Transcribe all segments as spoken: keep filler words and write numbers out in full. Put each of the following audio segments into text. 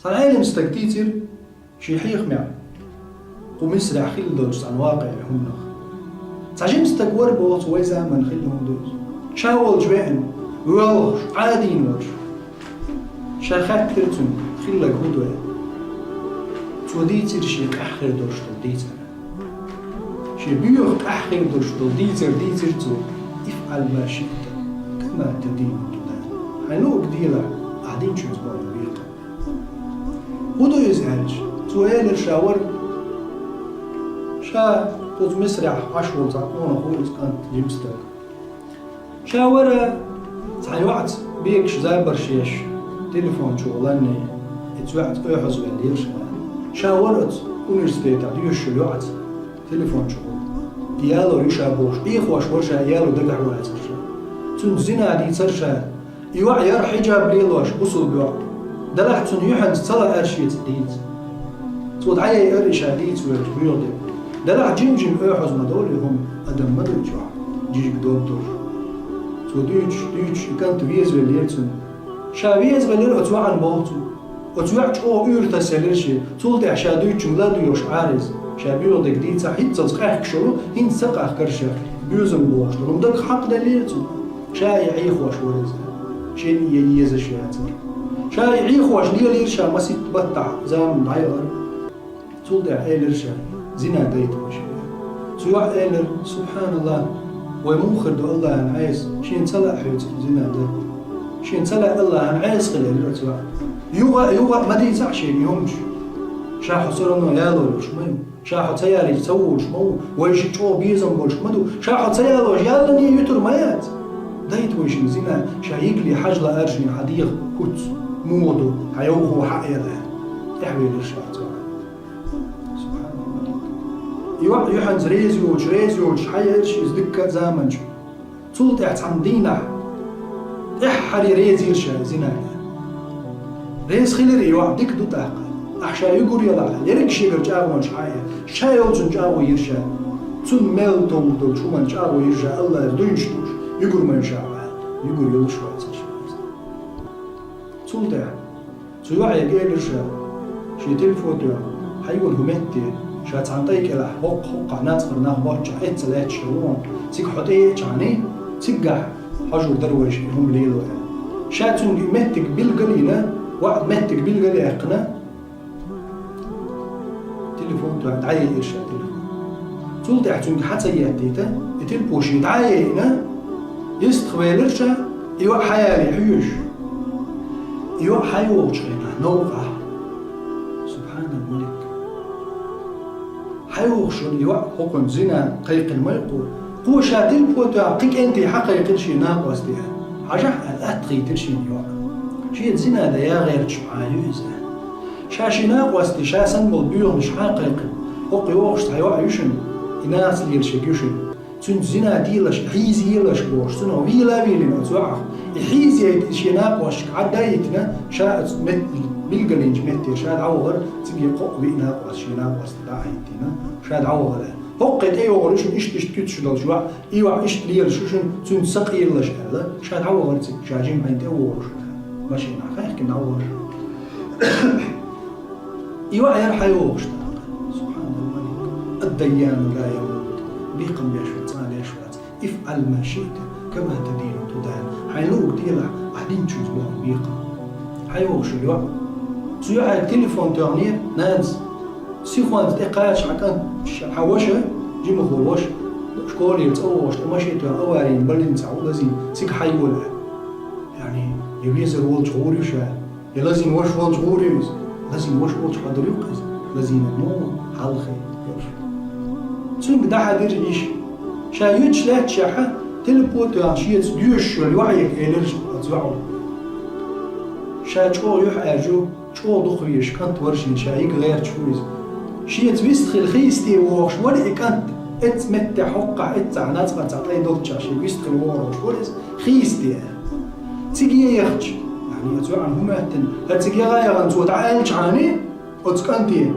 Цхьан Ӏелам стага дийцира шен хьехамехь кху Мисрахь хилла долчу цхьана вакъа хӀуманах. Цхьа жима стаг вара боху цо, вай заманахь хилла хӀума ду иза. Ша волчу веана, воьлхуш, Ӏадийна волуш. Ша хаьттира цуьнга, хилларг хӀун ду аьлла. Цо дийцира шен къаьхьа хир долуш долу дийцар. Шен боьха къаьхьа хир долуш долу дийцар дийцира цо: «افعل ما شئت كما تدين تدان». Хьайн луург делахь, ахь динчуьнца боху бекхам. ХӀун ду иза аьлча, цо элира ша вара. Ша оцу Мисрахь Ӏаш волу цхьа къонах ву иза кӀант, жима стаг. Ша вара цхьа йоӀаца бегаш забарш еш, телефон чу ланний, и цхьаъ оьхьазвеллера ша. Ша вара оцу университетехь доьшуш йолу йоӀаца телефон чу гӀур. И ялор ю ша бохуш, Ӏехош вара ша, и яло дагахь вацара ша. Цуьнца зина дийцара ша. И йоӀ яра хьиджаб лелош, бусулба йоӀ. Делахь цуьнан юьхьанца ца лаьара шеца дийца. Цо дӀаяйара и ша дийца воьлча боьха дерг. Делахь жим-жим оьхьаз ма долу и хӀума, адам ма ду чохь, жижиг дог долуш. Цо дуьйцуш, дуьйцуш, и кӀант везавеллера цунна. Ша везавеллера оцу йоӀана боху цо. Оцу йоӀа чӀогӀа уьйр тасаелира шен. Цул тӀаьхьа ша дуьйцучуьнга ладуьйгӀуш Ӏара иза. Ша боьха дерг дийцахь, хӀинццалц къаьхкаш йолу, хӀинца ца къахкара шех, боьзам бохуш долу хӀума дагахь хьакхаделлера цунна. Ша и Ӏехош вара иза. Шен и езаш яцара. Ша и Ӏехош лелийра ша маситта баттахь, заман дӀаяхара. Цул тӀаьхьа элира ша: «Зина дайта вай шен». Цу йоӀа элира: «СубхьаналлахӀ, вай муха хир ду Аллахьан Ӏеса, шена ца лаьа хьоьца зина дан? Шена ца лаьа Аллахьан Ӏеса хила», — элира цу йоӀа. «Юха а, юха а ма дийцахь шена и хӀумаш. Ша хьо все равно ялор йолуш ма ю. Ша хьо ца ялийча ца волуш ма ву, вайшиъ чӀогӀа безам болуш ма ду. Ша хьо ца ялош яллане юьтур ма яц. Дайта вай шена зина, ша йигале хьажа лаьара шена хьан дегӀан куц муха ду, хьан йовхо хьаэла». ТӀаьхьавелира ша цу йоӀа. Субхьаналлахь. И йоӀ юьхьанца реза йоцуш, реза йоцуш хьаеара шен иза дикка а заманчу. Цул тӀаьхьа цхьана дийнахь тӀаьххьара реза йира ша зинана. Реза хилира и йоӀ, дика ду тӀаккха. Ахь ша югур ялахь, ерриг шегара чӀагӀонаш хьаэа, ша йолчун чӀагӀо йира ша. Цунна мел товр долчу хӀуманна чӀагӀо йира ша, Аллахьа дуьйцуш долуш, югур ма ю ша аьлла. Югур йолуш вацара ша. Цул тӀаьхьа цу йоӀега элира ша, шен телефон тоьхна, хьайола хӀун метте, ша цхьана тӀай кӀелахь хӀокху-хӀокхахь нацкъара нах боцчахь эцца лаьтташ хир ву хьуна, цига хьо тӀееачхьана, цигахь хьожур дара вайша и хӀума лело аьлла. Ша цуьнга и меттиг билгал а йина, ваӀда меттиг билгал а яьккхина, телефон тоьхна дӀаяйира ша телефон. Цул тӀаьхьа цуьнга хьа ца еттийта, и телефон шен дӀа а яйина, йистхвелира ша, и йоӀ хьаяле хьоьжуш. И йоӀ хьайогӀучу хенахь новкъахь. Субхьанал-Малик. ХьайогӀуш йолу йоӀ хӀокхунна зина кхайкхина ма ю кхо. Кхо ша телефон тоьхна кхин кӀентий хьакхайкхина шен накъостий. Хьажахь аьлла, атта хийтира шена йоӀ. Шеца зина дан яа гӀерташ бахьана ю иза. Ша шен накъостий, ша санна болу боьханаш хьакхайкхина. ХӀокху йогӀуш цхьа йоӀ ю шуна, и нахаца лелаш ерг ю шуна. Цуьнца зина делаш, хьийзаелаш бохуш, цунах вийла а вийлина оцу йоӀах. И хьийзайта, и шен накъосташка Ӏадда а йитина, ша оцу мет-, билгалйинчу метте ша дӀавахара, цига кхоъ-виъ накъост шен накъосташка дӀа а хӀиттийна, ша дӀавахара. ХӀокхе тӀейогӀур ю шуна иштта-иштта куьцаш долчу йоӀ, и йоӀ иштта лелаш ю шуна, цуьнца ца кхералаш аьлла, ша дӀавахара цига, ша жимма хьайна тӀе а вогӀуш, машинахь хаьхкина дӀавахара. И йоӀ яра хьайогӀуш тӀаккха. Субхьаналлахь. Ад-Дайяну ла ямут. Бекхам беш вац, цкъа а леш вац. Ифъал ма шиъта, кама тадину тудан. Хьайн луург делахь, ахь динчуьнца боху бекхам. ХьайогӀуш йоӀ. Цу йоӀе телефон тоьхнера нанас. Сихонца тӀекхача хьан кӀант, хьан ваша, жимахо ваша, школера цӀа вогӀуш, тӀе машен тоьхна аварийна больницахь ву лазийна, цига хьайола аьлла. Яъни, я везар волчу гӀур ю ша, я лазийна ваша волчу гӀур ю иза. Лазийна ваша волчу хьадур ю-кх иза. Лазийнарг муха ву, хьалхе йолуш. Цуьнга дӀахьаьдира йиша. Ша юьтуш лаьтташехь, телефон тоьхна шеца доьшуш йолу йоӀега элира оцу йоӀо. Ша чӀогӀа юьхьӀаьржа ю, чӀогӀа дукхавезаш кӀант вара шена, ша йига гӀерташ ву иза. Шеца вистхила хийсте вогӀуш вара и кӀант, эццахь меттехь хӀокхахь, эццахь нацкъа цхьа тӀай долччахь шега вистхила вогӀуш вара иза, хийсте. Цига яхча, яъни оцу йоӀана хӀун моьттина, хӀара цига яха а яхана цо дӀааьлчхьана, оцу кӀанте,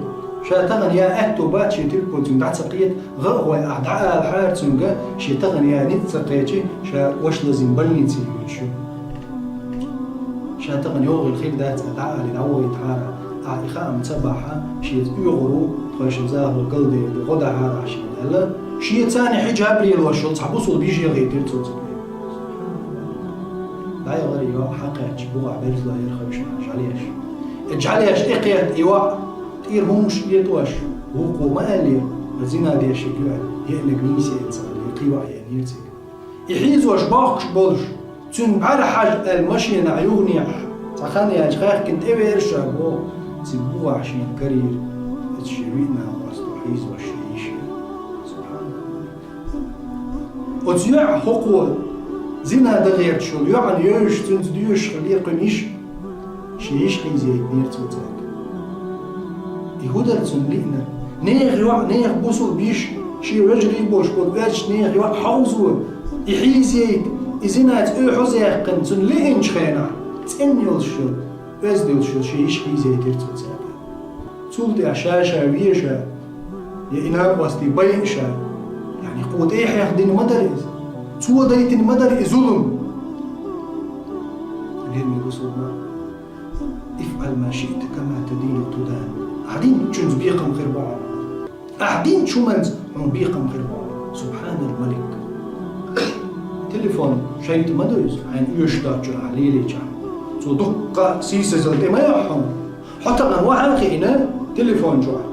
ша тахана я аьтто бац шен телефон цуьнга дӀа ца кхета, гӀа а гӀой ахь дӀаалахьара цуьнга, шен тахана я ницкъ ца кхечи, ша ваша лазийна больнице йолуш ю. Ша тахана йогӀийла хир дац аьлла дӀаалий, дӀавахийтахьара. Ахьа и хаам ца бахьа, шеца оьгӀур ву, тхойшинна захар галдер ду, гӀо дахьара ахь шена аьлла, шеца цхьана хьиджаб лелош йолу цхьа бусулба йиша яхийтира цо цуьнга. ДӀаяхара и йоӀ хьакхаьчча, бугӀахь берзалой яра хевшина жӀаьлеш. И жӀаьлеш тӀекхетта и йоӀ, тӀера хӀумаш а этӀош, вукхо ма аьллера, зина деш ерг ю аьлла, еанарг нийса яц аьлла, кхин йоӀ еанера цига. И хьийзош бохкуш болуш, цуьнан бӀаьра хьажа аьлла машенахь юханехьа цхьа хан яьлча хаьхкина тӀевеара ша боху, цуьнан бугӀахь шена карийра, оцу шен виъ накъост хьийзош шен йиша. Субханалла. Оцу йоӀа хӀокхо зина дан гӀерташ йолу йоӀана йовзуш, цуьнца доьшуш хилла кхуьнан йиша. Шен йиша хьийзаейтинера цо цаьрга. И хӀун дара цунна лиънарг? Нехан йоӀ, нехан бусулба йиша, шен вежарий болуш болу оьзда нехан йоӀ хьовзо, и хьийзайта, и зинаца оьхьазъяьккхина, цунна лиъначу хенахь, цӀена йолуш йолу, оьзда йолуш йолу шен йиша хьийзаейтира цо цаьрга. Цул тӀаьхьа ша-ша веша, я и накъостий байъа ша, яъни кхо тӀе а хьехдина ма дара иза. Цо дайтина ма дара и зулам. Лераме бусулба. افعل ما شئت كما تدين تدان. Ахьа динчуьнца бекхам хир бу хьуна. Ахьа динчу хӀуманца хьуна бекхам хир бу хьуна. Субханал малик. Телефон шайтӀа ма ду иза, хьайна оьшуш доцучуьра ахьа лелийчахь. Цо дуккха сийсазалла тӀе ма яхьа хьуна. Хьо тахана вахьа а хиъна телефон чохь.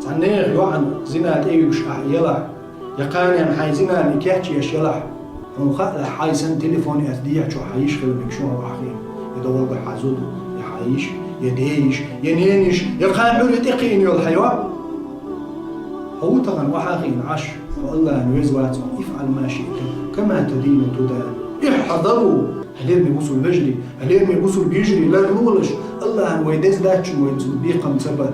Цхьа нехан йоӀана зина тӀе а юьгуш ахьа елахь. Я кханенна хьайн зинана и кечъеш елахь, хьуна хаалахь, хьайн санна телефон эцна дехьа чохь хьан йиша хила мегаш ю хьо вахьа хиъна, я догӀу хьан зуда, я хьан йиша, я ден йиша, я ненан йиша, я кхана Ӏуьрре тӀекхиъна йолу хьан йоӀ. Хьо ву тахана вахьа хиъна Ӏаш, хьо Аллахьан веза вац хьуна, افعل ما شئت كما تدين تدان. احذروا! Хьалераме бусулба вежарий, хьалераме бусулба йижарий, ларлолаш, Аллахьан вай деза латтачун вай цунна бекхам ца бан.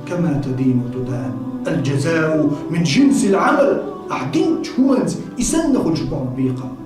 كما تدين تدان. الجزاء من جنس العمل. Ахьа динчу хӀуманца и санна хуьлуш бу хьуна бекхам.